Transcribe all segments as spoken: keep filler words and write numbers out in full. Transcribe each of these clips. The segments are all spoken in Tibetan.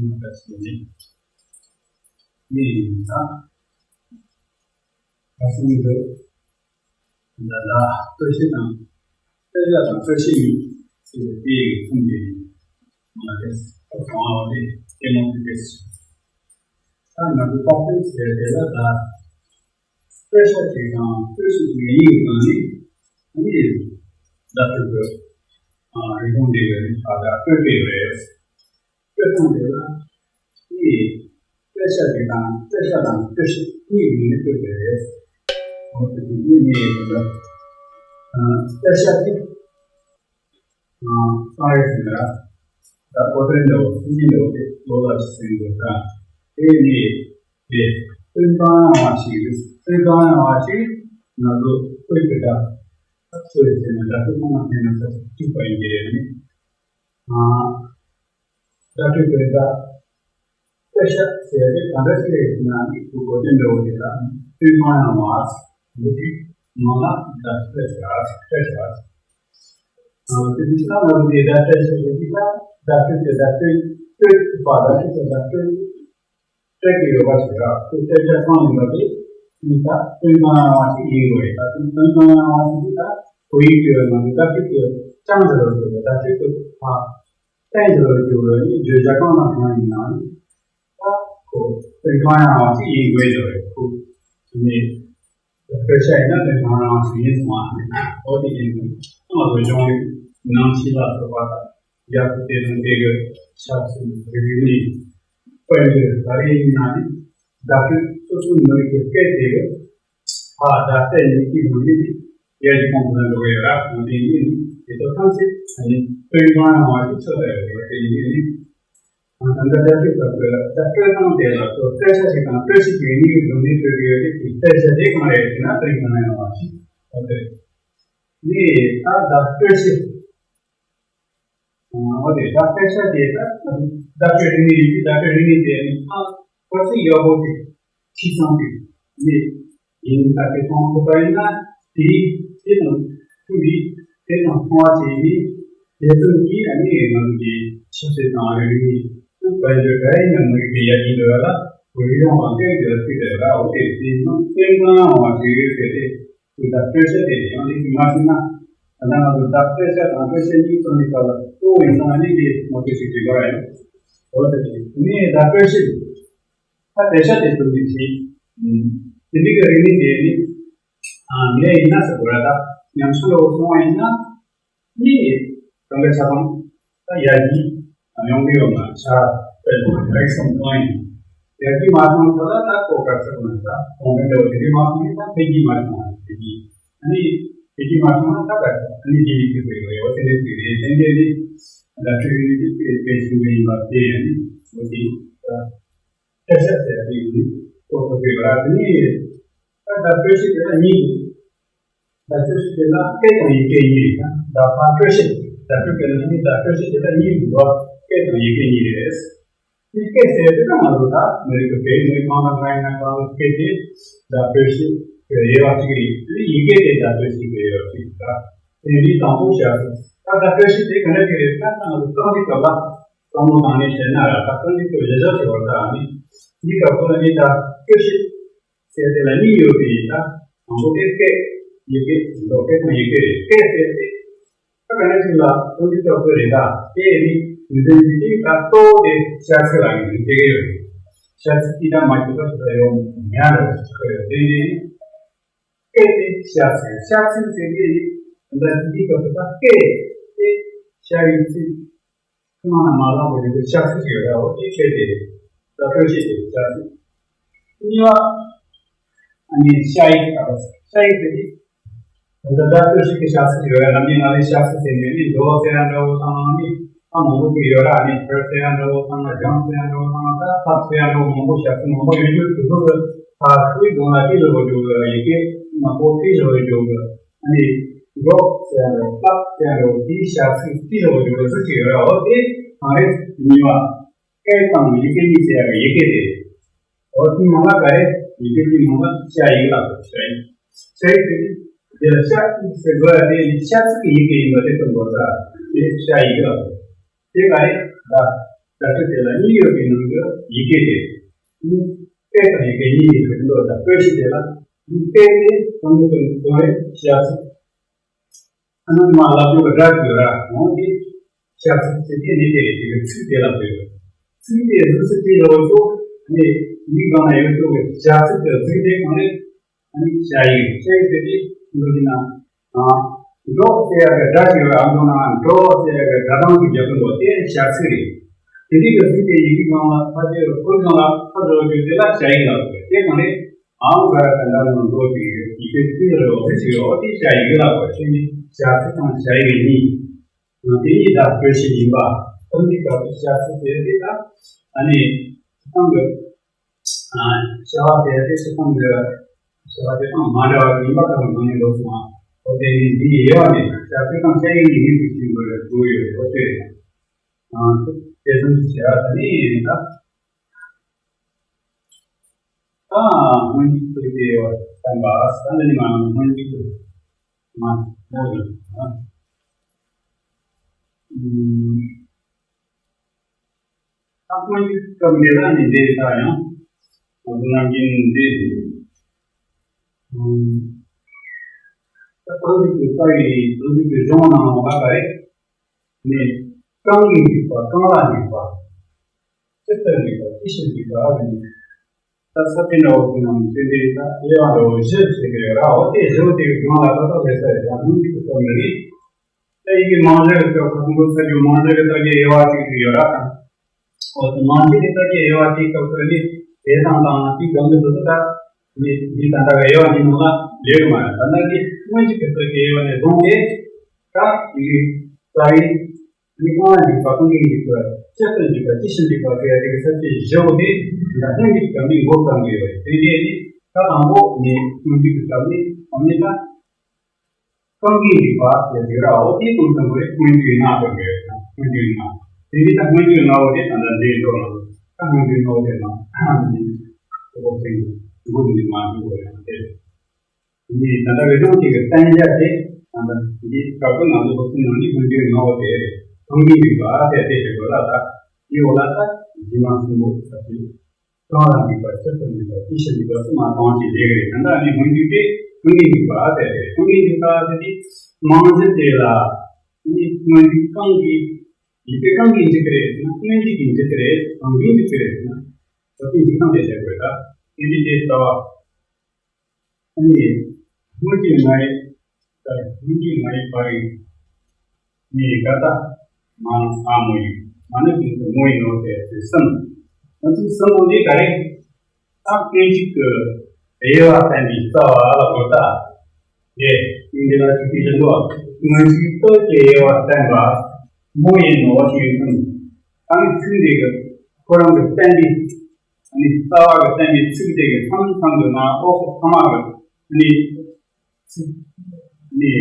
ནས་ནི་ཡིན་ད། ཁ་སང་གི་ད་ལྟ་སྤྲོས་གཞི་དང་གཏད་བཞག་དང་སྤྲོས་གཞི་ཡིན་ཟེར་བའི་དེའི་གསུང་དེ་མ་རེད། ཁ་སང་བ་དེ་སྐྱེ་མང་དུ་དེ་ད་ང་ཚོ་བརྟག་དཔྱད་ཟེར་དེ་ལ་ད། སྤྲོས་བཞག་ཅིག་དང་སྤྲོས་གཞི་ཅིག་ཡིན་ཡོད་ཙང་ནི་ཨ་ནི་བརྡ་སྤྲོད་དགོས། ཨ་རིག་གཞུང་འདི་ལ་ནི་ད་ལྟ་སྤྲོས་པའི་རེད། སྤྲོས་སྟངས་དེ་ལ་ནི་སྤྲོས་བཞག་ཅིག་དང་སྤྲོས་བཞག་དང་སྤྲོས་གཞི་གཉིས་ཡོད་ནི་སྤྲོས་པའི་རེད། འོ་དེ་དེ་གཉིས་གཉིས་ཡོད་ན། ཨ་སྤྲོས་བཞག་དེ་ཨ་སྤང་རེད་ཟེར་ན། ད་གོ་དོན་འདྲ་བོ་སེམས་ཅན་འདྲ་བོ་དེ་བློ་ལ་ཞིག་སེམས་དགོས་ད། དེ་ནི་དེ་སྤྲོས་སྤང་རང་བ་ཞིག་རེད། སྤྲོས་སྤང་རང་བ་ཞིག་ང་ཚོ་སྤྲོས་པའི་སྒྲ། སྤྲོས་ཟེར་ན་སྒྲ་སྤྲོས་སྤང་ལ་ཕན་ན་ས་ཆ་གཅིག་པ་ཡིན་གྱི་རེད་ནི། ཨ་སྒྲ་སྤྲོས་པའི་སྒྲ། སྤྲོས་བཞག་ཟེར་དེ་གང་འདྲ་ཞིག་རེད་ཟེར་ན་ནི་གོ་དོན་འདྲ་བོ་དེ་ལ་སྤྲོས་སྤང་རང་བ་འདི་ནང་ལ་སྒྲ་སྤྲོས་བཞག་སྤྲོས་བཞག་དེ་ནི་ལ་ང་ཚོ་དེ་སྒྲ་སྤྲོས་བྱེད་དེ་ལ་སྒྲ་སྤྲོས་ཀྱི་སྒྲ་སྤྲོས་སྤྲོས་ཐུབ་པ་སྒྲ་སྤྲོས་ཀྱི་སྒྲ་སྤྲོས་སྤྲོས་ཀྱི་ཡོད་པ་ཞིག་ར། དེ་སྤྲོས་བྱ་གང་ཡིན་པ་དེ་ནི་ད་སྤྲོས་སྤང་རང་བ་ཞིག་ཡིན་དགོས་རེད། ད་དེ་སྤྲོས་སྤང་རང་བ་ཞིག་དེ་ད་ཁོ་ཡིག་སྤྲོས་ཡོད་ན་དེ་སྒྲ་སྤྲོས་ཀྱི་ཅང་ཟེར་བ་ཞིག་རེད། སྒྲ་སྤྲོས་ཀྱི་ཨ་བསྟན་ཟེར་བ་ཞིག་རེད། ནི་བརྗོད་བྱ་གང་དང་གང་ཡིན་ན་ནི་ད་ཁོ་སྤྲོས་སྤང་རང་བ་ཞིག་ཡིན་དགོས་ཡོད་རེད། ཁོ་ནི། དཔེ་ཆ་ཡིན་ན་དེ་གང་རང་ཞིག་ཡིན་སོང་ཨ། འོ་དེ་ཡིན་ཙང་ང་ཚོ་གཞུང་ལུགས་ནང་ཆོས་ལ་སོགས་པ་དང་རྒྱ་གར་དེ་དང་དེ་གི་ཆབ་སྲིད་རིག་གནས་དཔལ་འབྱོར་ད་རེས་ཡིན་ན་ནི་བརྡ་སྤྲོད་སོ་སོའི་མི་རིགས་ཀྱི་སྐད་དེ་གི་ཕ་ད་ལྟ་ཡིན་གྱི་མི་རིགས་ཡར་རྒྱས་གོང་དུ་འགྲོ་གི་ཡོད་ར། འོ་དེ་ཡིན་ནི་དེ་ཚོ་ཐམས་ཅད་ཨ་ནི་དཔེ་མང་ཡང་བ་ཞིག་ཆགས་ཡོད་རེད། དེ་ཡིན་ནི། ད་ལྟ་བརྡ་སྤྲོད་སྐབས་སུ་བརྡ་སྤྲོད་སྟངས་དེ་ལ་ཁོ་གཏད་བཞག་ཅིག་དང་སྤྲོས་གཞི་གཉིས་ཀྱི་སྒོ་ནས་སྤྲོད་ཀྱི་ཡོད་དེ། དེ་གཏད་བཞག་དེ་གང་རེད་ཟེར་ན་སྤྲོས་གང་ཡང་བ་ཞིག་ཨོ་དེ་རེད། ནི་ད་བརྡ་སྤྲོད་གཞི་ཨོ་དེ་ད་གཏད་བཞག་དེ་ད་བརྡ་སྤྲོད་རིག་གནས་ཡིན་གྱི། བརྡ་སྤྲོད་རིག་གནས་དེ་ནི་ཨ་ཁོ་ཚིག་ཡག་པོ་ཞིག་ཤེས་སོང་ཞིག་ནི། ཡིན་ད་དེ་མཐོང་ཐུབ་པ་ཡིན་ན་དེའི་དེ་དང་མཐུན་པའི་དེ་དང་མཐུན་པ་བྱས་ནས་དེ་ཚོ་གིས་ཨ་ནི་ང་ཚོ་གི་ཆབ་སྲིད་དང་རིག་གནས་དཔལ་འབྱོར་ག་ཡིན་ན་མི་རིགས་དེ་ཡར་རྒྱས་འགྲོ་ཡ་ལ་རིག་གཞུང་དང་སྐད་ཀྱི་ཚིག་རེད་ར། འོ་དེ་དེ་ནང་སེམས་ཁམས་ཡོང་བ་ཞིག་རེད་ཟེར་ཏེ་དེ་ད་སྤྲོས་བཤད་དེ་ཡང་ནི་མ་ཤེས་ན་ད་ལྟ་ང་ཚོ་ད་སྤྲོས་བཤད་དང་སྤྲོས་བཤད་གཉིས་བསྟུན་ནས་ད་ལ་གཙོ་བོ་ཡིན་ཙང་ཨ་ནི་དེ་ངོ་སྤྲོད་ཞིག་བྱེད་དགོས་ར་ཡོད། འོ་དེ་དེ་ནི་ད་སྤྲོས་བཤད། ད་དེ་ཤ་དེ་ཚོ་འདི་བྱེད། དེ་འདི་གི་རིག་གནས་དེ་ནི་ངས་ཡིན་ན་ཟེར་དགོས་ར། ད་ཉམས་སུ་ལོག་སོང་བ་ཡིན་ན་ནི་གང་ག་ཆ་ཚང་ད་ཡར་རྒྱས་ཡོང་གི་ཡོད་ན་ཆ་དཔེ་ལ་ཡར་རྒྱས་སོང་བ་ཡིན། ཡར་རྒྱས་མ་སོང་ད་ད་ད་ལྟ་ཁོ་ག་ཚོད་ན་ད་གོང་འཕེལ་འགྲོ་དེ་འདྲ་མ་སོང་ན་ད་འཕེལ་རྒྱས་མ་བྱུང་བ་དེ་གི་ཨ་ནི་འཕེལ་རྒྱས་མ་བྱུང་ན་ད་ག་ཚོད་ཨ་ནི་རྒྱས་མི་ཐུབ་པའི་ཡོད་དེ་འདྲ་ཞིག་རེད། དེ་འདྲ་ནི་ད་ཁྲིད་རིག་གནས་དེ་དཔེ་ཞིག་ཡིན་པ་དེ་ཡང་ནི་འོ་དེ་ད། སྐད་ཆ་ཟེར་ཡ་དེ་ཡིན་ནི་ཐོག་ཐོག་གི་ར། དེ་ནས་ད་ལྟ་སྤྲོས་གཞི་དེ་ལ་གཉིས་འདུག་ད་སྤྲོས་གཞི་དེ་ལ་སྐད་དང་ཡི་གེ་གཉིས་རེད། ད་ད་ཕར་སྤྲོས་གཞི་ད་སྤྲོས་སྐད་ལ་ནི་ད་སྤྲོས་གཞི་དེ་ལ་གཉིས་འདུག་བ། སྐད་དང་ཡི་གེ་གཉིས་རེད། དེ་སྐད་ཟེར་ཡ་དེ་ད་ང་ཚོ་ད་མི་རིགས་ཀྱི་བོད་མི་རིགས་གང་དང་གང་ཡིན་ན་གང་གི་སྐད་དེ་ད་སྤྲོས་གཞི་དེ་དབྱེ་བ་གཅིག་རེད། དེ་ནས་ཡི་གེ་དེ་ད་སྤྲོས་གཞི་དེ་དབྱེ་བ་གཅིག་རེད། ད་དེ་འདི་དང་པོ་བྱ་ཟེར། ད་ད་སྤྲོས་གཞི་དེ་ག་འདྲ་ཞིག་རེད། ད་ང་ཚོ་རྩོམ་འབྲི་སྐབས་ལ། བསམ་བློ་བཏང་ནས་བཤད་ན་ར། ད་རྩོམ་འབྲི་སྐབས་ལས་སྦྱོར་བྱེད་པར་ད་ནི་འདི་སྐབས་སུ་ནི་ད་སྤྲོས་གཞི་ཟེར་དེ་ལ་གཉིས་ཡོད་པའི་ད་དང་པོ་དེ་སྐད་ཡི་གེ་མདོ་སྐད་དང་ཡི་གེ་རེད། སྐད་ཟེར་དེ་ད་ག་ནས་ཅིག་ལ་རྩོམ་འབྲི་སྐབས་སུ་རེད། ད་སྐད་ནི་ངོས་འཛིན་བྱེད་དེ་ད་གཙོ་བོ་དེ་ཤར་ཚུལ་ལ་ངོས་འཛིན་བྱེད་ཀྱི་ཡོད་རེད། ཤར་ཚུལ་དེ་ད་མ་གྱུར་པ་ཞིག་ལ་ཡོང་མྱོང་རེད་ཟེར་གྱི་ཡོད། དེ་ནི་སྐད་དེ་ཤར་ཚུལ་ཤར་ཚུལ་ཟེར་དེ་ནི་ད་འདི་སྐབས་སུ་ད་སྐད་དེ་ཤར་ཡིན་ཚུལ། ཁོ་ན་མ་ལངས་པ་ཡིན་པའི་ཤར་ཚུལ་ཞིག་ཡོད་རེད། འོ་དེ་ཁྱེད་དེ་ད་སྤྲོས་གཞི་དེ་ཤར་ཚུལ། གཉིས་པ་ཨ་ནི་ཤ་ཡིག་ད་ཤ་ཡིག་དེ་ད་ད་སྤྲོས་གཞི་གི་ཤར་ཚུལ་ཞིག་ཡོད་རེད། ནམ་རྒྱུན་ང་ཚོས་ཤར་ཚུལ་ཟེར་ནས་ནི་མདོ་ཟེར་ཡ་འདྲ་བོ་དང་ནི་ཨ་མང་པོ་ཞིག་ཡོད་ར། ནི་བོད་ཟེར་ཡ་འདྲ་བོ་དང་རྒྱང་ཟེར་ཡ་འདྲ་བོ་དང་ད་ཐབས་ཟེར་ཡ་འདྲ་བོ་མང་པོ་ཤར་ཚུལ་མང་པོ་ཡོད་རྒྱུ་དེ་ཚོ་གི་ད་ཁོའི་སྒང་ལ་དེ་ལ་འོ་འཇོག་གི་ཡི་གེ་མང་པོ་དེ་ལ་འོ་འཇོག་གི་ཨ་ནི་འགྲོ་ཟེར་ཡ་འདྲ་བོ་ལྟ་ཟེར་ཡ་འདྲ་བོ་དེའི་ཤར་ཚུལ་དེ་ལ་འོ་འཇོག་གི་ཟེར་གྱི་ཡོད་ར། འོ་དེ་གང་རེད། གཉིས་པ། སྐད་དང་ཡི་གེ་གཉིས་ཟེར་ཡ་གི་ཡི་གེ་དེ། འོ་དེ་མང་ལ་ག་རེ་ཡི་གེ་དེ་མང་ལ་ཤ་ཡིག་ལ་ཤ་ཡིག་ཤ་ཡིག་དེ་དེ་ལ་ཤ་ཡིག་ཟེར་དགོས་ཡ་དེ་ཤར་ཚུལ་གྱི་ཡི་གེ་ཡིན་པ་དེ་སྟོན་དགོས་ས་དེ་ཤ་ཡིག་ལ་དེ་ག་རེ་ད། སྒྲ་ཚིག་དེ་ལ་གཉིས་ཡོད་པའི་ནང་གི་ཡི་གེ་དེ། ནི་དཔེ་དང་ཡི་གེ་གཉིས་ཡོད་པའི་འདུག་ད་དཔེ་ཤིག་དེ་ལ་ནི་དཔེ་དེ་གང་དུ་གང་རེད་བྱ་ཚིག་ཨ་ནི་མ་ལབ་རྒྱུ་གི་སྒྲ་ཡོད་ར་འོང་དེ་བྱ་ཚིག་ཚིག་དེ་ནི་དེ་རེད་དེ་གི་ཚིག་དེ་ལ་དཔེ་ཡོད། ཚིག་དེ་གཟུགས་སུ་དེ་ལོ་ཚོ་ནི་མིག་གང་ན་ཡོད་ཚོ་གི་བྱ་ཚིག་གི་གཟུགས་དེ་གང་རེད། ཨ་ནི་བྱ་ཡིག་བྱ་ཡིག་དེ་དེ་འདུག་ཅི་ན། འགྲོ་ཟེར་ཡ་གི་སྒྲ་ཞིག་ཡོད་ར་འདུག་ན་འགྲོ་ཟེར་ཡ་གི་སྒྲ་གདངས་ཤིག་རྒྱག་གི་འདུག་དེ་བྱ་ཚིག་རེད། དེ་འདྲའི་གི་ཚིག་དེ་ཡི་གེ་གང་ལ་ཕ་ཆེ་ཁོལ་གང་ལ་ཕ་རོ་རྒྱུ་དེ་ལ་བྱ་ཡིག་ལ་དགོས་དེ་གང་རེད། ཨང་ག་ར་ག་འདྲ་ནང་འགྲོ་དེ་ཡི་གེ་ཚིག་རེ་འོ་ཚིག་ཅིག་ཡོད་དེ་བྱ་ཡིག་ལ་དགོས་དེ་ནི་བྱ་ཚིག་དང་བྱ་ཡིག་གཉིས། དེ་གཉིས་ད་དཔེ་ཤིག་ཡིན་པ། ཁོང་གི་སྐབས་སུ་བྱ་ཚིག་ཟེར་དེ་ད་ཨ་ནི་ཁོང་གི་བྱ་བ་དེ་དེ་ཚོ་ཁོང་གི་བྱ་བ་དེ་དང་མ་འདྲ་བ་ཡིན་པ་ཁོང་གི་ནང་ནས་ལོག་སོང་བ། འོ་དེ་ནི་འདི་ཡི་དབྱེ་བ་ནི་བྱ་ཚིག་དང་བྱ་ཡིག་གཉིས་ཀྱི་ཤིང་བར་འགྲོ་ཡོད་འོ་དེ་རེད། དེ་ཙམ་གྱི་བྱ་བ་དེ་ནི་ད་ད་སྔོན་འཇུག་ཏུ་དེ་བ་བསྟན་པ་ས་འདི་ནི་མ་སྔོན་འཇུག་ཏུ་མ་མོ་ཡིན། ཨ་ཁོང་གི་སྐབས་འདི་ལ་ནི་འདི་ལྟ་ཡང་། ང་ཚོ་ནམ་རྒྱུན་འདི་ད་ཏོག་ཙམ་གྱི་ལྟ་བའི་ཏོག་ཙམ་གྱི་སྦྱོང་གནང་བ་ག་རེ་ནི་གང་གིས་འཇིག་པ་གང་ལ་འཇིག་པ་ཅི་ལྟར་འཇིག་པ་ཅི་ཕྱིར་འཇིག་པ་ཨ་རེ་ནི། ད་ས་ཕི་ན་འོ་ཕི་ན་མི་ཚེ་འདི་ད་དབྱེ་བ་འདྲ་བོ་བཞི་ཕྱེ་གི་ཡོད་ར། འོ་དེ་བཞི་བོ་དེ་གི་སྒང་ལ་ཏག་ཏག་ལས་ས་རེད། ད་སྔོན་གྱི་སྐབས་ནས་ནི། ད་ཡི་གེ་མང་བྱ་གི་སྐབས་སུ་ཁོང་ཚོ་ས་རྒྱུ་མང་བྱ་གི་རྟགས་ཀྱི་དབྱེ་བ་གཅིག་གི་ཡོད་ར། འོ་དེ་མང་བྱ་གི་རྟགས་ཀྱི་དབྱེ་བ་དེའི་སྐབས་སུ་ནི་དེ་དང་དང་དེའི་སྒང་གི་འདུག་ད་ནི་འདི་ད་ལྟ་གི་དབྱེ་བ་འདི་ནང་ལ་ལས་གི་མ་རེད། ད་ལྟ་འདི་སྔོན་གྱི་རྟགས་ཀྱི་དབྱེ་བ་ནས་བཟུང་སྟེ་ད་ཡི་གེ་རྩ་བའི། ནི་གང་ལ་འཇིག་པ་གང་གིས་འཇིག་པ་ཅི་ལྟར་འཇིག་པ་ཅི་ཕྱིར་འཇིག་པ་ཟེར་ཡ་དེ་གི་ས་བཅད་བཞི་བོ་དེ་ད་སྔོན་གྱི་སྐབས་ནས་འགོ་བརྩམས་ཡོད་རེད། དེ་འདྲས་ནི་ད་དང་པོ་ནི་སྔོན་གྱི་སྐབས་ནས་གང་ནས་ད་གང་གིས་འཇིག་པ་ཟེར་ཟིག་ར། འོ་དེ་གང་ཙམ་རེད། སྔོན་གྱི་ལྔ་དང་རེད། སྔོན་གྱི་ལྔ་དེ་ནི་ད་སྔོན་གྱི་ལྔ་བོ་དེ་ད་ལྟ་འདིའི་འགྲོ་ལ་ད་སྔོན་གྱི་ལྔ་བོ་དེ་ལ་ནི་དེ་གོ་ཚིག་འགོ་ནས་མ་འཇུག་པ་རེད་དེ། འདི་ད་ལྟ་བའི་ལུང་དེ་གི་བསྟན་བྱ་དེ་ད་ལྟ་འདི་སྐབས་སུ་ང་ཚོ་སློབ་ཚན་ནང་ནས་མངོན་བརྗོད་ངག་འོག་དེ་རེད། ཐུང་ངེ་ཡིན་པ་དེ་དེ་ཞིག་དགོས་ལ་ད་འདི་འོག་ལ་ད་རྗེས་མ་གསུམ་པོ་ས་བཅད་གང་ལ་འཇུག་པ་ཅི་ལྟར་འཇུག་པ་ཅི་ཕྱིར་འཇུག་པ་གསུམ་མ་གཏོང་ཅིག་ལས་རེད། ད་ལྟ་ནི་མངོན་བརྗོད་དེ་ཐུང་ངེ་ཡིན་པ་དེ་རེད། ཐུང་ངེ་ཡིན་པ་དེ་དེ་མང་གཞི་དེ་ལ་ནི་མངོན་བརྗོད་གང་གིས་ཡིན་པའི་གང་གིས་འཇུག་གི་རེད་ཟེར་ན་མངོན་བརྗོད་ཀྱིས་འཇུག་གི་རེད། གང་གིས་འཇུག་གི་རེད་ཟེར་ན་ད་དེ་འཇུག་སྟངས་དེ་བྱེད་དགོས་ད་དེ་ནི་དེ་ལྟ་བ། ཨ་ནི། སྔོན་གྱི་ང་ཡི། ད་སྔོན་གྱི་ང་ཡི་བ་ཡིག་ནི་ག་ད། མ་ཨ་མོ་ཡིག་མ་ནི་དུས་སུ་མོ་ཡིན་ནོ་ཟེར་ཚུལ་གསུམ། ང་ཚོའི་གསུམ་པོ་འདི་ག་རེ། ད་སྔོན་གྱི་གི་དབྱེ་བ་བསྟན་པའི་རྩ་བ་ལ་གོ་ད། དེ་སྔོན་གྱི་ལ་ཚིག་གི་བཞི་འདུག་སྔོན་གྱི་སྟོད་ཀྱི་དབྱེ་བ་བསྟན་པ། མོ་ཡིན་ནོ་ཞེས་གསུམ། ད་ནི་ཚིག་འདི་གི་ཁོ་རང་གི་བསྟན་པའི། ཨ་ནི་རྩ་བ་གི་བསྟན་པའི་ཚིག་དེ་གི་མཚམས་མཚམས་ཀྱི་ནང་འོག་གི་ཐ་མ་གི་ཨ་ནི་ཚིག་ཨ་ནི་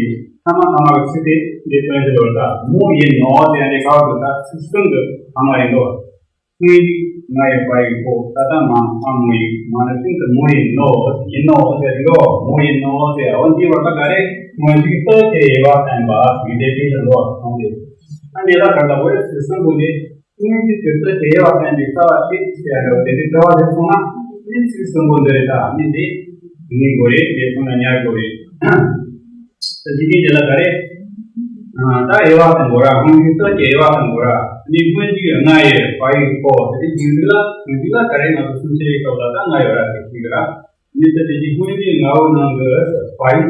ཐ་མ་ཐ་མ་གི་ཚིག་དེ་འདི་སྟོན་བཞིན་པར་ད་མོ་ཡིན་ནོ་དེ་ཨ་ནི་ག་བར་དུ་ད་ཚིག་གསུམ་གི་ཐ་མ་ཡིན་ནོ། སྔོན་གྱི་ང་ཡི་བ་ཡིག་གོ་ད་ལྟ་མ་ཨ་མོ་ཡིག་མ་ནི་ཤིན་ཏུ་མོ་ཡིན་ནོ་ཡིན་ནོ་ཟེར་གི་མོ་ཡིན་ནོ་ཟེར་འོ་འདི་བར་ད་ག་རེ་སྔོན་གྱི་སྟོད་ཀྱི་དབྱེ་བ་བསྟན་པ་ཡིན་ཏེ་དེ་བཞིན་ལོ་ཐོང་དེ། ཨ་ནི་ལ་ག་ད་འོ་ཚིག་གསུམ་པོ་ནི། སྔོན་གྱི་དུས་སུ་དེ་ཡོད་བསྟན་པའི་རྩ་བ་ཆེ་ཞེས་འདྲ་བ་དེ་འདྲའི་དྲི་བ་དེ་སོང་ན་ནི་ཚིག་གསུམ་པོ་འདི་རེད་ད་ནི་འདི་ནི་དགོས་རེད་དེ་སོང་ན་ཉར་དགོས་རེད། ད་འདི་གའི་དེ་ལ་ག་རེ། ད་དབྱེ་བ་དང་གོ་ར་སྔོན་གྱི་སྟོད་ཀྱི་དབྱེ་བ་དང་གོ་ར་ནི་སྔོན་གྱི་ང་ཡི་བ་ཡི་གོ་དེ་སྔོན་གྱི་ལ་སྔོན་གྱི་ལ་ག་རེ་ང་ཚོ་སུམ་ཆའི་སྐབས་ལ་ད་ང་ཡོད་ར་དེ་གཅིག་ར། ནི་ད་དེ་གི་སྔོན་གྱི་ང་བོ་ནང་གི་བ་ཡིག་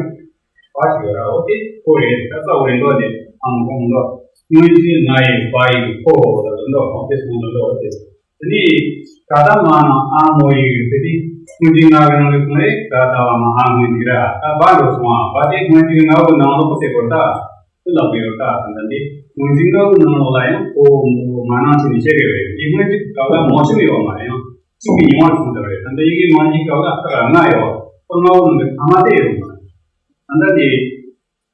བ་ཞིག་ཡོད་ར། འོ་དེ་ཁོ་རེད། ད་ག་བོ་རེད་འདོག་དེ་ཨང་གོང་འདོག་སྔོན་གྱི་ང་ཡི་བ་ཡིག་ཁོ་འདོག་འོ་དེ་སོང་འདོག་འོ་དེ་དེ་ནི་ད་ལྟ་མ་ནང་ཨ་མོ་ཡིག་དེ་དེ་སྔོན་གྱི་ང་གི་ནང་གི་ཁོ་རེད། ད་ལྟ་བ་མ་ཨ་སྔོན་གྱི་ར་ད་བ་འགྲོ་སོང་ཨ་བ་དེ་སྔོན་གྱི་ང་བོ་ནང་ལོགས་སེ་བོར་ད་དེ་ལ་བོ་ཡོད་ད་ད་འདི་སྔོན་གྱི་ང་བོ་ནང་ལོགས་ལ་ཡང་ཁོ་མོ་མ་ནང་ཆེ་ནི་བཤད་གི་ཡོད་རེད། དེ་སྔོན་གྱི་སྐབས་ལ་མོ་ཆེ་མི་ཡོད་མ་རེད་ཡང་། གཅིག་པའི་ཡོང་བ་གསུངས་ཏེ་རེད། ད་ལྟ་ཡི་གེ་མང་གི་སྐབས་ལ་ལྟ་ག་ལྔ་ཡོད། ཁོ་ལྔ་བོ་ནང་གི་ཐ་མ་དེ་ཡོད་མ་རེད། ད་ལྟ་དེ་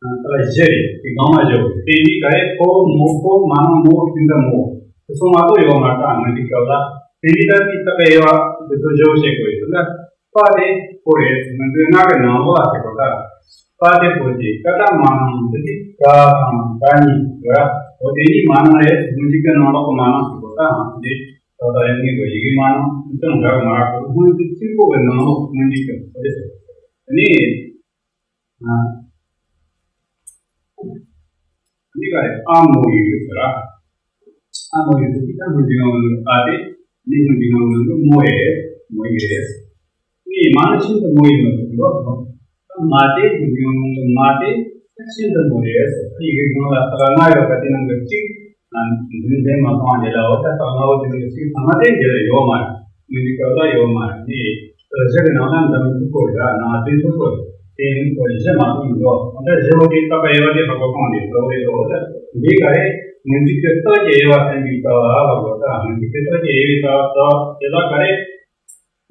ལྟ་ག་བཞི་རེད། དེ་གང་མ་བཞི་བོ་དེ་འདི་ག་རེ་ཁོ་མོ་ཁོ་མ་ནང་མོ་ཤིན་ཏུ་མོ་དེ་ཚོ་མ་གཏོགས་ཡོད་མ་རེད། ད་ང་འདི་སྐབས་ལ་དེ་འདི་ལྟ་དེ་ལྟ་ག་དབྱེ་བ་དེ་ཚོ་བཞི་བོ་བྱེད་དགོས་ཡོད། ད་ལྟ་པ་དེ་ཁོ་རེད། ང་ཚོའི་ལྔ་གི་ནང་ལོགས་ལ་བྱེད་དགོས་ད། པ་དེ་ཁོ་དེ་ཀ་ད་མ་ནང་དེ་དེ་ག་དང་ག་གཉིས་ར། འོ་དེ་གཉིས་མ་ནང་རེད། ང་འདི་གི་ནང་ལོགས་གི་མ་ནང་བྱེད་དགོས་ད། ད་འདི་ད་ལྟ་ཡང་ངེས་པ་ཡི་གེ་མ་ནང་ཅུང་འདྲ་མ་རག་གི། སྔོན་དུ་གཅིག་པོ་གི་ནང་ལོགས་སྔོན་འཇུག་གི་ཨོ་དེ་ཟེར། དེ་ནས་ཨ་འདི་ག་རེ། ཨ་མོ་ཡི་ཟེར་ར། ཨ་མོ་ཡི་ཟེར་གྱི་ད་སྔོན་འཇུག་ནང་ལོགས་ཨ་དེ། འདི་སྔོན་འཇུག་ནང་ལོགས་མོ་ཡི། མོ་ཡི། ནི་མ་ནི་ཤིན་ཏུ་མོ་ཡིན་ནོ་ཟེར་གྱི་འདུག་མ་དེ་ཡིན་ཡང་མ་དེ་ཤིན་ཏུ་མོ་རེད་ཟེར། ཡི་གེ་གང་ལ་ས་ག་ང་ཡོད་པ་དེ་ནང་གི་གཅིག་འཛིན་ལྡན་མ་གང་འདི་ལ་འོ་ད་ས་ག་ང་འོ་དེ་ནང་གི་གཅིག་ཚང་མ་དེ་འདི་ལ་ཡོད་མ་རེད། མི་འདི་སྐབས་ལ་ཡོད་མ་རེད། ནི་བཞི་གི་ནང་ན་འདམ་ཐུབ་དགོས་རེད། ནང་འཛིན་ཐུབ་དགོས་རེད། དེ་ཡིན་ཁོ་བཞི་མ་གཏོགས་མི་འདུག་འོ་ད་བཞི་བོ་དེ་ས་ག་ཡོད་པ་དེ་ཧ་གོ་གང་རེད། གཙོ་བོ་རེད། འོ་ད་འདི་ག་རེད། མི་འདི་སྐབས་ལ་ཡོད་པ་སེམས་ཀྱི་རྩ་བ་ལ་གོ་ད་མི་འདི་སྐབས་ལ་ཡོད་པའི་རྩ་བ་རྩ་བ་དེ་ལ་ག་རེད།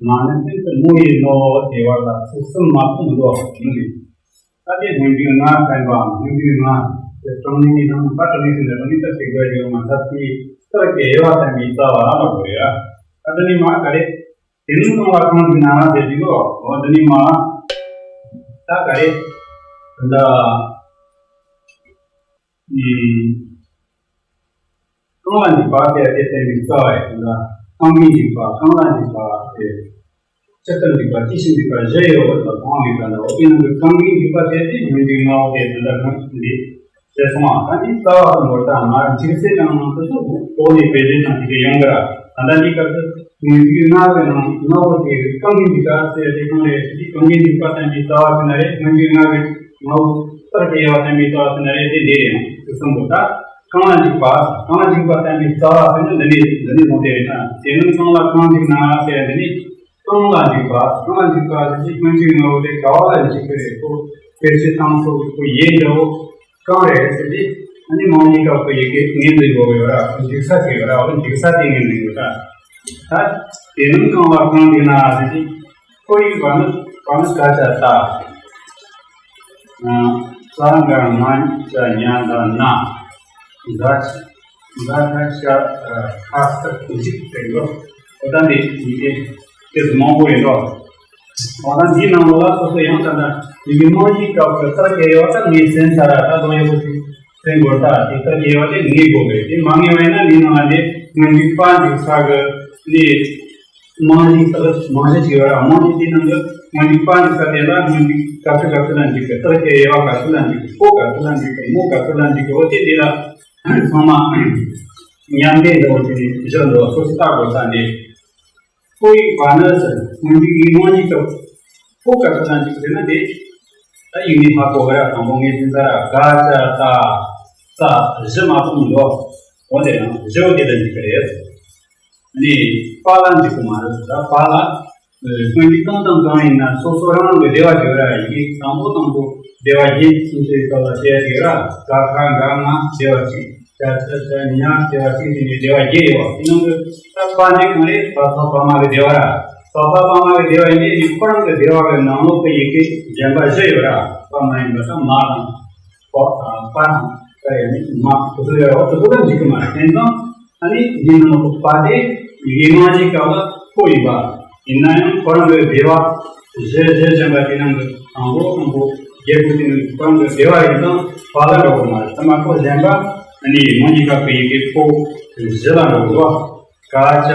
མ་ནི་ཤིན་ཏུ་མོ་ཡིན་ནོ་ཟེར་བ་ལ་ཚིག་གསུམ་མ་གཏོགས་མི་འདུག་ད་དེ་སྔོན་འཇུག་ལྔ་བསྟན་པའམ་སྔོན་འཇུག་ལྔ་དེ་གྲངས་ངེས་དང་མ་གྲངས་ངེས་ཟེར་ནས་གྲངས་ངེས་ལྟར་ཞིག་དགོས་ཡོད་མ་ཐག་གི་སྟོབས་ཀྱི་དབྱེ་བ་བསྟན་པའི་རྩ་བ་ལ་གོ་ཡ། ད་དེ་ནི་མ་ག་རེ། དེ་ནི་གང་ལ་གང་འཇུག་ན་ཟེར་གྱི་འདུག་འོ་དེ་ནི་མ་ད་ག་རེ། ད། ཨུམ། གང་ལ་འཇུག་པ་ཟེར་དེ་བསྟན་པའི་རྩ་བ་ཡིན་ལ། གང་གིས་འཇུག་པ། གང་ལ་འཇུག་པ་ཟེར། ཇི་ལྟར་འཇུག་པ། ཅི་ཕྱིར་འཇུག་པ་བཞི་ཡོད་པ་དང་གང་ལས་ཀ་འདྲ་བ་དེ་ནང་གི་གང་གིས་འཇུག་པ་ཟེར་དེ་སྔོན་འཇུག་ལྔ་བོ་དེ་དེ་འདྲ་གང་འདི་ཟེར་སོང་བ། ད་འདི་རྩ་བ་དང་པོར་ད་ང་འཇུག་ཚེ་དང་དེ་ཚོ་གོ་ནས་བེད་སྤྱོད་དང་དེ་ག་ཡོང་གི་ར། ད་ལྟ་འདི་སྐབས་སུ་སྔོན་འཇུག་ལྔ་བའི་ནང་ལྔ་བོ་དེ་གང་གིས་འཇུག་པ་ཟེར་དེ་གང་རེད། དེ་གང་གིས་འཇུག་པ་བསྟན་པའི་རྩ་བ་ཟེར་ན་རེད། སྔོན་འཇུག་ལྔ་བའི་ངོ་བོ་ལྟར་གྱི་དབྱེ་བ་བསྟན་པའི་རྩ་བ་ཟེར་ན་རེད། དེ་འདི་རེད། ཡང་དེ་གསུམ་པོ་ད་གང་ལ་འཇུག་པ། གང་ལ་འཇུག་པ་བསྟན་པའི་རྩ་བ་ཟེར་ན་འདི་ནས་འདི་ནས་བཟུང་སྟེ་རེད། ད་དེ་ནི་གང་ལ་གང་འཇུག་ན་ཟེར་འདི་ནི་གང་ལ་འཇུག་པ། གང་ལ་འཇུག་པ་ཟེར་གྱི་སྔོན་འཇུག་ངོ་བོ་དེ་ག་བ་ལ་འཇུག་གི་རེད། ཁོ་བེད་སྤྱོད་བཏང་ཐུབ་ཁོ་ཡིན་འདྲ་བོ་གང་རེད་ཟེར་དུས། ཨ་ནི་མང་ཉིད་སྐབས་སུ་ཡི་གེ་ངེས་འཛིན་དགོས་ཡོད་ར། འཇུག་ས་དེ་ཡོད་ར། འོ་འཇུག་ས་དེ་ངེས་འཛིན་དགོས་ར། ད་དེ་ནི་གང་ལ་གང་འཇུག་ན་ཟེར་དུས། ཁོ་ཡི་བ་ནི་བ་ནི་ཀ་ཅ་ཏ། ཨ་ས་ག་ང་ཅ་ཉ་ད་ན། ཟ་ཟ་ད་ཤ་ཁ་ས་འཇིག་ཟེར་གི་འདུག་འོ་ད་འདི་ཡི་གེ་དེ་མང་པོ་ཡིན་འགྲོ། འོ་ད་འདིའི་ནང་ལོགས་ལ་སོ་སོ་ཡང་ད་ལྟ་ཡི་གེ་མང་ཞིག་སྐབས་སུ་ལྟར་གྱི་དབྱེ་བ་ད་ངས་ཟིན་ཚར་ར། ད་དོན་ཡོད་པོ་ཞིག་ཟིན་དགོས། ད་དེ་ལྟར་གྱི་དབྱེ་བ་དེ་ངེས་དགོས་པས། དེ་མ་ངེས་པ་ཡིན་ན་འདིའི་ནང་ལ་འདི་སྔོན་འཇུག་པ་འཇུག་ས་གི་འདི་མང་ཞིག་ད་མང་ཞིག་ཅིག་ཡོད་ར། མང་ཞིག་དེའི་ནང་གི་སྔོན་འཇུག་པ་འཇུག་ས་དེ་ལ་སྔོན་འཇུག་ག་ཚོད་ག་ཚོད་ལ་འཇུག་གི། ལྟར་གྱི་དབྱེ་བ་ག་ཚོད་ལ་འཇུག་གི། ཕོ་ག་ཚོད་ལ་འཇུག་གི། མོ་ག་ཚོད་ལ་འཇུག་གི། འོ་དེ་འདི་ལ་ཚང་མ་མཉམ་འདྲེས་འདྲ་བོ་དེ་ནས་བཞག་འདུག་སོ་སོ་ལྟ་དགོས་ས་འདི། ཁོ་ཡི་བ་ནི་ཟེར། སྔོན་འཇུག་ཡིག་མང་གཉིས་སྐབས་ཁོ་ག་ཚོད་ལ་འཇུག་ཟེར་ན་དེ། ད་ཡིག་ནི་ཧ་གོ་གི་ར། དང་པོ་ངས་ཟིན་ཚར་ར། ག་ཅ་ཏ་ས་བཞི་མ་གཏོགས་མི་འདུག་འོ་དེ་རང་བཞི་བོ་དེ་ལ་འཇུག་གི་རེད། ནི་པ་ལ་འཇུག་གི་མ་རེད་ཟེར། པ་ལ་སྔོན་འཇུག་གང་དང་གང་ཡིན་ན་སོ་སོ་རང་གི་སྡེ་བ་བརྗོད་ར། ཡིག་དང་པོ་དང་པོ་སྡེ་བ་བརྒྱད་གསུམ་བཅས་སྐབས་ལ་བཤད་ཡོད་ར། ག་ཁ་ག་ང་སྡེ་བ་གཅིག་ད་ཆ་ཆ་ཉ་སྡེ་བ་གཅིག་དེ་ནས་སྡེ་བ་བརྒྱད་ཡོད་པ། དེ་ནང་གི་ད་པ་འདི་གང་རེད། པ་ཕ་བ་མ་གི་སྡེ་བ་ར། པ་ཕ་བ་མ་གི་སྡེ་བ་ཡིན་དུས་ནི་ཁོ་རང་གི་སྡེ་བ་གི་ནང་ལོགས་ཀྱི་ཡི་གེ་གཞན་པ་བཞི་ཡོད་ར། པ་མ་ཡིན་པ་དང་མ་དང་པ་དང་པ་དང་ད་ཡང་ནི་མ་དེ་ཚོ་ཡོད་ར། དེ་ཚོ་ལ་འཇུག་གི་མ་རེད། དེང་སང་ཨ་ནི་འདི་ནང་དུ་པ་དེ་ཡི་གེ་མ་ཞིག་སྐབས་ལ་ཁོ་ཡིན་པ། ཡིན་ན་ཡང་ཁོ་རང་གི་སྡེ་བ་བཞི་བཞི་ཅན་པ་དེ་ནང་གི་དང་པོ་དང་པོ་བརྒྱད་དགུ་དེ་ནང་གི་ཁོ་རང་གི་སྡེ་བ་ཡིན་ཙང་པ་ལ་འགྲོ་གི་མ་རེད། ཚང་མ་ཁོ་གཞན་པ་ཨ་ནི་མ་ཞིག་སྐབས་ཀྱི་ཡི་གེ་ཁོ་བཞི་ལ་འགྲོ་གི་འདུག་ག་ཅ།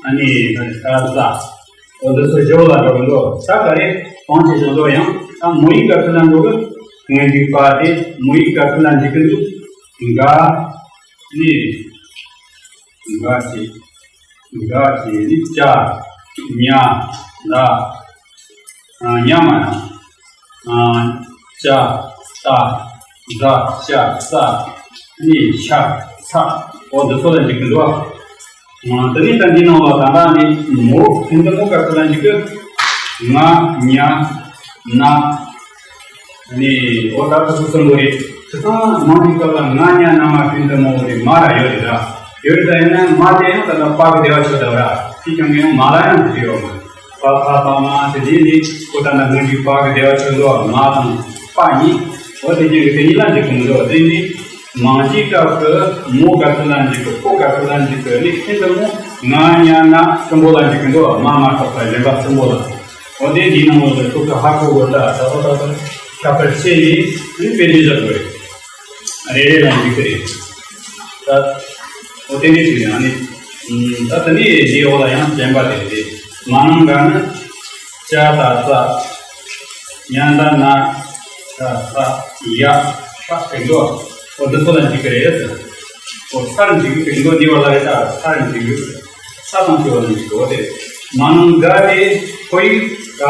ཨ་ནི་ད་ཟ། འོ་འདི་ཚོ་བཞི་བོ་ལ་འགྲོ་གི་འདུག་ད་ག་རེ་གང་བྱེད་ཀྱང་འགྲོ་ཡང་ད་མོ་ཡིག་ག་ཚོད་ལ་འགྲོ་གི། སྔོན་འཇུག་པ་དེ་མོ་ཡིག་ག་ཚོད་ལ་འཇུག་གི་འདུག་ག་ནི་ག་བྱེད། ག་བྱེད་ནི་ཅ། ཉ། ད། ཉ་མ་ན། ཨ། ཅ། ཏ། ཛ། ཤ། ས། ནི་ཤ། ཚ། འོ་འདི་ཚོ་ལ་འཇུག་གི་འདུག་ཨ། དེ་ནས་ད་འདི་ནང་ལ་ད་ལྟ་ནི་མོ་ཕན་ཚུན་མོ་ག་ཚོད་ལ་འཇུག་གི། ང་། ཉ། ན། ནི་འོ་ད་ཁོ་ཚོ་གསུམ་པོ་རེད། དེ་དང་མ་འཇུག་སྐབས་ལ་ང་ཉ་ན་མ་ཕན་ཚུན་མོ་རེད། མ་ར་ཡོད་རེད་ད། ཡོད་རེད་ད། ཡིན་ན་མ་དེ་ཡང་ད་ལྟ་པ་གི་སྡེ་བ་ཆོད་ད་བ་ར། དེ་ཀྱང་ཡང་མ་ལ་ཡང་འདི་ཡོད་མ། པ་ཕ་བ་མ་དེ་དེ་ནི་ཁོ་ད་ལྟ་སྔོན་གྱི་པ་གི་སྡེ་བ་ཆོད་འགྲོ་བ། མ་དང་པ་གཉིས། འོ་དེ་གཉིས་ཀྱི་དེ་གཉིས་ལ་འཇུག་གི་མི་འདུག་དེ་ནི་མ་འཇུག་སྐབས་སུ་མོ་ག་ཚོད་ལ་འཇུག་གི། ཕོ་ག་ཚོད་ལ་འཇུག་གི། ནི་ཁྱེད་ཚོ་མོ་ང་ཉ་ན་གསུམ་པོ་ལ་འཇུག་གི་འདུག་མ་མ་གཏོགས་པ་གཞན་པ་གསུམ་པོ་ལ། འོ་དེ་འདི་ནང་ལོགས་ལ་ཁོ་ཚོ་ཧ་གོ་དགོས། ད་ད་ད་ད་ཁྱད་པར་ཕྱེ་ནས་ནི་དཔེ་དེ་བཞག་དགོས་རེད། རེ་རེ་ལ་འཇུག་གི་རེད། ད། འོ་དེ་འདྲ་ཞིག་ཡང་ནི། ད་དེ་ནས་དེའི་འོག་ལ་ཡང་གཞན་པ་དེ་རེད། མ་ནང་ག་ནི་ཅ་ད་ཙ། ཉ་ད་ན། ཤ་ས་ཡ་ཤ་དེ་འདྲ། འོ་འདི་ཚོ་ལ་འཇིགས་ཀྱི་རེད་ཟེར། འོ་ཚར་འཇིགས་རྒྱུ་དེ་འདྲ་འདི་བ་ལ་རེད། ད་ཚར་འཇིགས་རྒྱུ། ས་དང་བཅས་པ་ལ་འཇིགས་འགྲོ་བ་དེ། མ་ནང་ག་དེ་ཁོ་ཡིག་ག་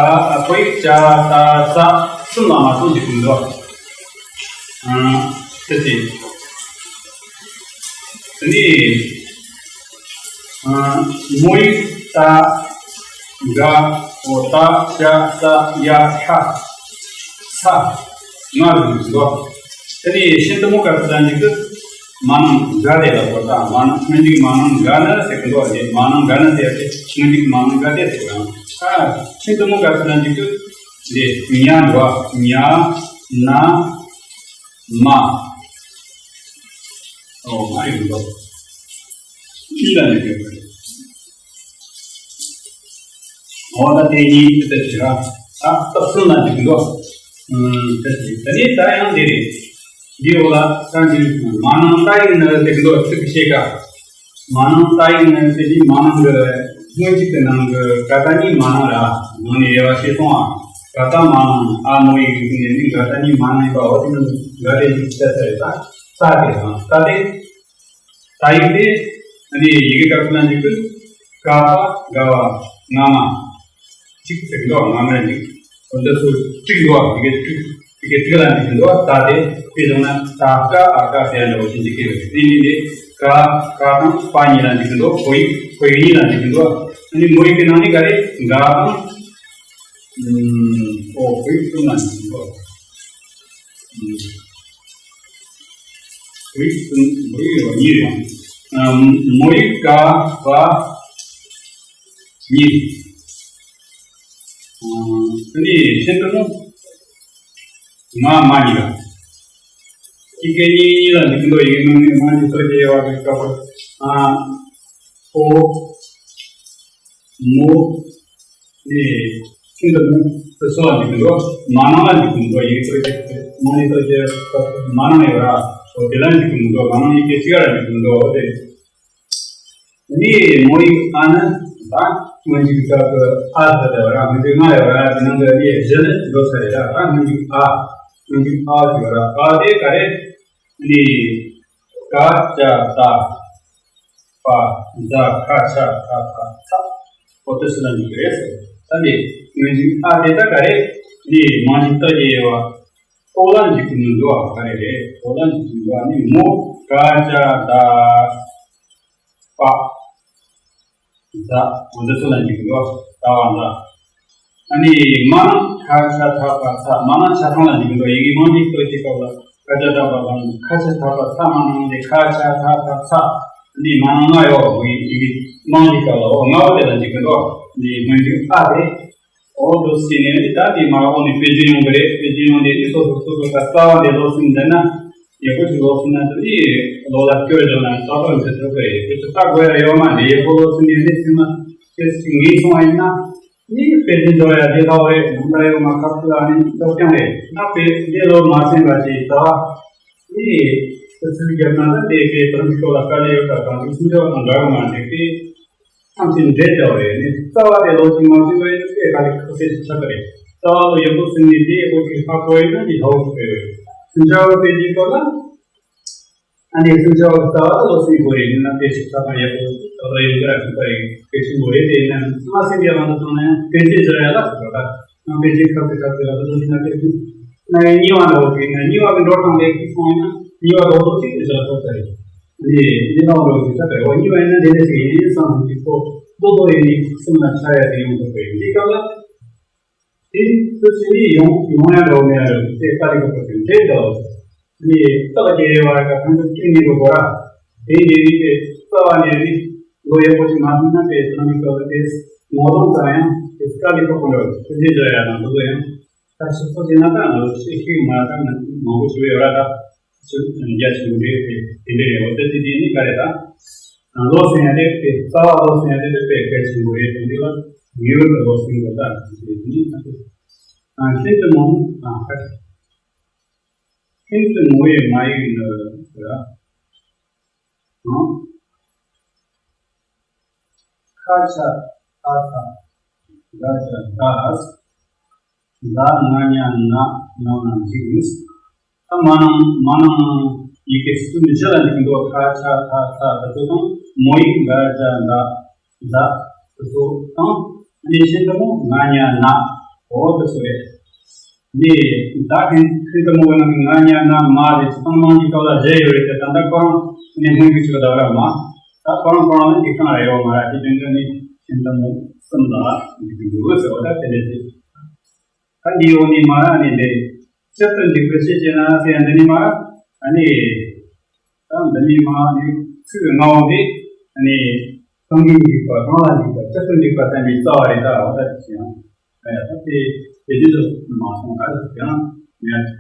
ཁོ་ཡིག་ཅ་ད་ཙ་གསུམ་ལ་མ་སོང་འཇིགས་འགྲོ། ཨ་དེ་དེ། དེ་ནས་ཨ་མོ་ཡིག་ད་ག་འོ་ད་ཅ་ད་ཡ་ཤ་ས་ང་རུ་འགྲོ། དེ་ནས་ཤིན་ཏུ་མོ་ག་ཚོད་ལ་འཇིགས་ཀྱི། མ་ནང་ག་དེ་ལ་གོ། ད་མ་ནང་སྔོན་འཇུག་མ་ནང་ག་ནི་ཟེར་གི་འདུག་ལ། མ་ནང་ག་ནི་ཟེར་ཏེ་སྔོན་འཇུག་མ་ནང་ག་དེ་ཟེར་གི་ཡང་། ཨ་ཤིན་ཏུ་མོ་ག་ཚོད་ལ་འཇིགས་ཀྱི། འདི་ཉ་འགྲོ། ཉ་ན་མ། ཨོ་མ་ཡིན་འདུག་ཅི་ལ་ནི་འགྲོ་གི། འོ་ད་དེ་གཉིས་དེ་ལྟར་བྱེད་ར། ད་སྟོབས་གསུམ་ལ་འཇིགས་འགྲོ། ཨུམ་དེ་དེ་ནས་ད་ཡང་དེ་རེད། འདི་འོག་ལ་ས་འདི་མ་ནང་ད་ཡིན་ན་དེ་འགྲོ་ཚིག་ཤེས་ཀ་མ་ནང་ད་ཡིན་ན་དེ་འདི་མ་ནང་གི་སྔོན་གཅིག་གི་ནང་གི་ག་ད་གཉིས་མ་ནང་ར། ནང་ནས་དབྱེ་བ་ཤེས་སོང་ཨ། ག་ད་མ་ནང་ཨ་མོ་ཡིག་གི་ནས་ནི་ག་ད་གཉིས་མ་ནང་ཡིན་པ། འོ་དེ་ནི་ག་དེ་ཡིག་བཤད་ས་རེད། ད་ས་དེ་དང་ས་དེ། ད་ཡིག་དེ། ཨ་ནི་ཡི་གེ་དཀར་པོ་ན་འཇིགས་ཀྱི། ཀ་པ་ག་བ་ང་མ། གཅིག་ཟེར་གི་འདུག་ང་མ་འཇིགས། འོ་འདི་ཚོ་གཅིག་འདུག་ཡི་གེ་གཅིག་ཡི་གེ་གཅིག་ལ་འཇིགས་གི་འདུག་ད་དེ་དེ་བྱུང་ན་ད་ཀ་ཨ་ཀ་ཟེར་ཡ་འདྲ་བོ་ཞིག་འཇིགས་ཀྱི་ཡོད་རེད། དེ་ནི་འདི་ཀ་ཀ་དང་པ་གཉིས་ལ་འཇིགས་གི་འདུག་ཁོ་ཡིག་ཁོ་ཡིག་གཉིས་ལ་འཇིགས་གི་འདུག་ཨ་ནི་མོ་ཡིག་གི་ནང་ནས་ག་རེ་ག་དང་། ཨོ་ཁོ་ཡིག་གསུམ་ལ་འཇིགས་གི་འདུག་ཁོ་ཡིག་གསུམ་མོ་ཡིག་ཡོད་གཉིས་རེད། ཨ་མོ་ཡིག་ག་བ་གཉིས། ཨ་ནི་ཤིན་ཏུ་མོ་ང་མ་གཉིས་ལ། ཡི་གེ་གཉིས་གཉིས་ལ་འཇིགས་འགྲོ། ཡི་གེ་མང་ཉུང་མང་ཉུང་སོགས་ཀྱི་དབྱེ་བ་གི་སྐབས་པར། ཨ་ཨོ་མོ་ནི་ཤིན་ཏུ་མོ་དེ་ཚོ་ལ་འཇིགས་འགྲོ། མ་ནང་ལ་འཇིགས་འགྲོ། ཡི་གེ་སོགས་ཀྱི་མང་ཉུང་སོགས་ཀྱི་སྐབས་པར་མ་ནང་ཡོད་ར། འོ་དེ་ལ་འཇིགས་འགྲོ། མ་ནང་ཡི་གེ་གཅིག་ལ་འཇིགས་འགྲོ། འོ་དེ། ནི་མོ་ཡིག་ཨ་ནི་ད་སྔོན་འཇུག་སྐབས་ཀྱི་ཨ་ཟེར་བ་ར་སྔོན་འཇུག་ལྔ་ཡོད་ར། དེ་ནང་གི་ནི་བཞི་ནི་འགྲོ་ཚར་རེད་ད། ད་སྔོན་འཇུག་ཨ། སྔོན་འཇུག་ཨ་ཟེར་བ་ར། ཨ་དེ་ག་རེ། ནི་ཀ་ཅ་ད་པ་ཛ་ཁ་ཤ་ཐ་ཕ་ཚ། འོ་དེ་སུ་ལ་འཇུག་རེད་ཟེར། ད་ནི་སྔོན་འཇུག་ཨ་དེ་ད་ག་རེ། ནི་མང་འཇུག་ཏ་ཡེ་བ། ཨོ་ལ་འཇུག་གི་མི་འདུག་ཨ། ག་རེ་རེད། ཨོ་ལ་འཇུག་གི་མི་འདུག་ཨ། ནི་མོ་ཀ་ཅ་ད། པ། ཛ། འོ་འདི་ཚོ་ལ་འཇུག་གི་འདུག་ད་བ་ཛ། ཨ་ནི་མ་ཁ་ཤ་ཐ་ཕ་ཚ། མ་ན་ཆ་ཚང་ལ་འཇུག་གི་འདུག་ཡི་གེ་མང་གཅིག་སྟོད་ཀྱི་སྐབས་ལ་ཀ་ཅ་ད་པ་དང་ཁ་ཤ་ཐ་ཕ་ཚ། མ་ན་འདི་ཁ་ཤ་ཐ་ཕ་ཚ། ཨ་ནི་མ་ན་ལྔ་ཡོད་པ་ཡི་གེ་མང་གི་སྐབས་ལ་འོ་ལྔ་པོ་དེ་ལ་འཇུག་གི་འདུག་འདི་སྔོན་འཇུག་ཨ་རེད། འོ་འདུག་སེ་ནས་ནི་ད་དེ་མ་འོ་ནི་དཔེ་རྒྱུན་ཡོང་གི་རེད། དཔེ་རྒྱུན་ཡོང་དེ་ནི་སོ་སོ་སོ་སོ་ད་རྩ་བ་འདི་ལོག་སེ་འདི་ན་ཡག་པོ་ཞིག་ལོག་སེ་ན་དེ་ནི་ལོ་ལ་སྐྱོར་བྱུང་ན་རྩ་བ་འདི་ཐུབ་ཀྱི་རེད། དེ་ཚོ་ད་དགོས་ཡ་ཡོད་མ་རེད། ཡག་པོ་ལོག་སེ་ནས་ནི་ཚིག་མ་དེ་ཚིག་ངེས་སོང་བ་ཡིན་ན་ནི་དཔེ་རྒྱུན་འཇོག་ཡ་དེ་ལྟ་བུ་རེད། ནམ་ད་ཡོད་མ་ཁ་ཐུག་ཨ་ནི་སྟོབས་རྐྱང་རེད། ད་དཔེ་འདི་ལོག་མ་ཟིན་པ་ཅིག་རྩ་བ། དེ་ནས་ཚིག་རྒྱབ་ན་ད་དེ་དེ་ཏང་གི་ཤོག་ལ་དཀའ་ལས་ཡོད་ད་གང་དུ་སུན་ཆོག་དང་འདྲ་བ་མ་འགྲིག་པས་ཐམས་ཅད་འདྲེས་བྱ་བ་རེད། ནི་རྩ་བ་དེ་ལོག་ཅིག་མ་ཟིན་པ་ཡིན་ན་དེ་དཀའ་ལས་ཁག་ཆེ་ཞིག་ཆགས་ཀྱི་རེད། རྩ་བ་ལོ་ཡག་པོ་ཟིན་ནས་དེ་ཡག་པོ་ཞིག་ཧ་གོ་ཡིན་ན་དེ་ཧ་གོ་ཐུབ་ཀྱི་རེད། སུན་ཆོག་དེ་དེའི་སྐོར་ལ་ཨ་ནི་སུན་ཆོག་རྩ་བ་ལོག་ཟིན་དགོས་རེད། ཡིན་ན་དེ་ཞིག་ཆགས་པ་ཡག་པོ་ད་ལོ་ཡིན་ག་ར་ཐུབ་པ་ཡིན་གལ་ཆེན་པོ་རེད། དེ་ཡིན་ན་མ་ཟིན་པའི་དབང་དུ་བཏང་ན་ཡང་དེ་ཚེ་འཇོག་ཡ་ལ་ཟེར་བ་ད། ནང་པའི་ཆེད་ཁག་ཏུ་ཁག་ཏུ་ལ་བཟོ་ཞིག་ན་དེ་ཚོ་ན་ཡང་གཉིས་པ་འདྲ་བོ་ཞིག་ན་གཉིས་པ་གི་འགྲོ་སྟངས་དེ་ཁྱེད་སོང་ཡིན་ན་གཉིས་པ་རྡོག་རྡོག་ཅིག་ཏུ་ཆགས་ཐུབ་ས་རེད། ནི་གཉིས་པ་འདྲ་བོ་ཞིག་ཆགས་པས་འོ་གཉིས་པ་ཡིན་ན་དེ་འདྲ་ཞིག་ཡིན་བསམ་ཞིག་ཁོ་རྡོག་རྡོག་ཡིན་ནི་སེམས་ལ་འཆར་ཡ་དེ་ཡོང་ཐུབ་པས། འདི་སྐབས་ལ་དེ་ཚོ་ཞིག་ནི་ཡོང་ཡོང་ཡ་འདྲ་བོ་མེད་ཡ་རེད། དེ་ལྟ་ལི་ག་པ་ཞིག་འདྲེ་འདྲ་བོ་ནི་རྟགས་ཀྱི་རེ་བ་ག་ཕན་ཚུན་སྐྱེ་ནི་རུ་གོ་ར་དེ་འདྲེ་ནི་དེ་རྩ་བ་ནས་ནི་ལོ་ཡག་པོ་ཞིག་མ་ཐོན་ན་དེ་ཚང་མི་སྐབས་ལ་དེ་ངོ་གདོང་ཙམ་ཡང་དེ་ལྟ་ལི་ག་པ་འདྲ་བོ་ཞིག་འདྲེ་འདྲ་ཡ་ན་འདུག་ཡང་། ད་ཕྱི་ཚོ་ཅི་ན་ད་ང་ཚོ་ཤེས་ཤིག་མ་ད་ང་མང་པོ་ཞིག་ཡོད་ར་ད། ཕྱི་ཚོ་རྒྱ་ཆེན་པོ་རེད་དེ་དེ་འདྲ་རེད། འོ་ད་དེ་དེ་ནི་ག་རེ་ད། ལོ་ཟིན་ཡ་དེ་དེ་རྩ་བ་ལོ་ཟིན་ཡ་དེ་དེ་དཔེ་གལ་ཆེན་པོ་རེད། དེ་འདི་ལ་ངེས་པར་དུ་ལོ་ཟིན་དགོས་ད་དེ་དེ་ནི་ད་དེ། ཤིན་ཏུ་མོ་ནི་ཨ་ཁ་ཤིན་ཏུ་མོ་ཡི་མ་ཡིག་ནི་ར། ཨང་། ཁ་ཆ་ད་ཚ་ག་ཆ་ད། ད་ང་ཉ་ན་ན་ན་འཇིག་ཡིན། ད་མ་ནང་མ་ནང་ཡི་གེ་གསུམ་བཞི་ལ་འཇིག་འདུག་ཁ་ཆ་ད་ཚ་དེ་ཚོ་དང་མོ་ཡིག་ག་ཆ་ད་ད་དེ་ཚོ་དང་། ཨ་ནི་ཤིན་ཏུ་མོ་ང་ཉ་ན་འོ་དེ་ཚོ་རེད། ནི་ད་ཁྱེད་ཁྱེད་ཀྱི་མོ་ནང་གི་ང་ཉ་ན་མ་རེད། ཚང་མང་གི་ཐོག་ལ་བཞེས་ཡོད་རེད་དེ། ད་ལྟ་ཁོ་རང་ནི་སྔོན་གྱི་ཆོས་ད་བར་མ། ད་ཁོ་རང་ཁོ་རང་ནི་འགྲིག་སྟངས་རེ་ཡོད་མ་རེད། དེ་དོན་དུ་ནི་ཤིན་ཏུ་མོ་གསུམ་ལ་འགྲིག་གི་འདུག་ཟེར་བ་ད་དེ་ནས་དེ། ད་འདི་ཡོང་ནི་མ་ནི་འདི་སྤྱིར་དུ་འགྲིག་པའི་ཆེད་ཅེ་ན་ཟེར་ཡ་འདི་ནི་མ། ཨ་ནི་ད་འདི་ནི་མ་ནི་ཚིག་ལྔ་བོ་འདི་ཨ་ནི་གང་གིས་འགྲིག་པ་གང་ལ་འགྲིག་པ་སྤྱིར་དུ་འགྲིག་པ་བསྟན་པའི་རྩ་བ་རེད། ད་འོ་ད་དེ་བྱས་ཡང་། ཨ་ཡ་ད་དེ་དེ་དུས་སུ་མ་སོང་། ད་དེ་ཡང་ཉར་ཆག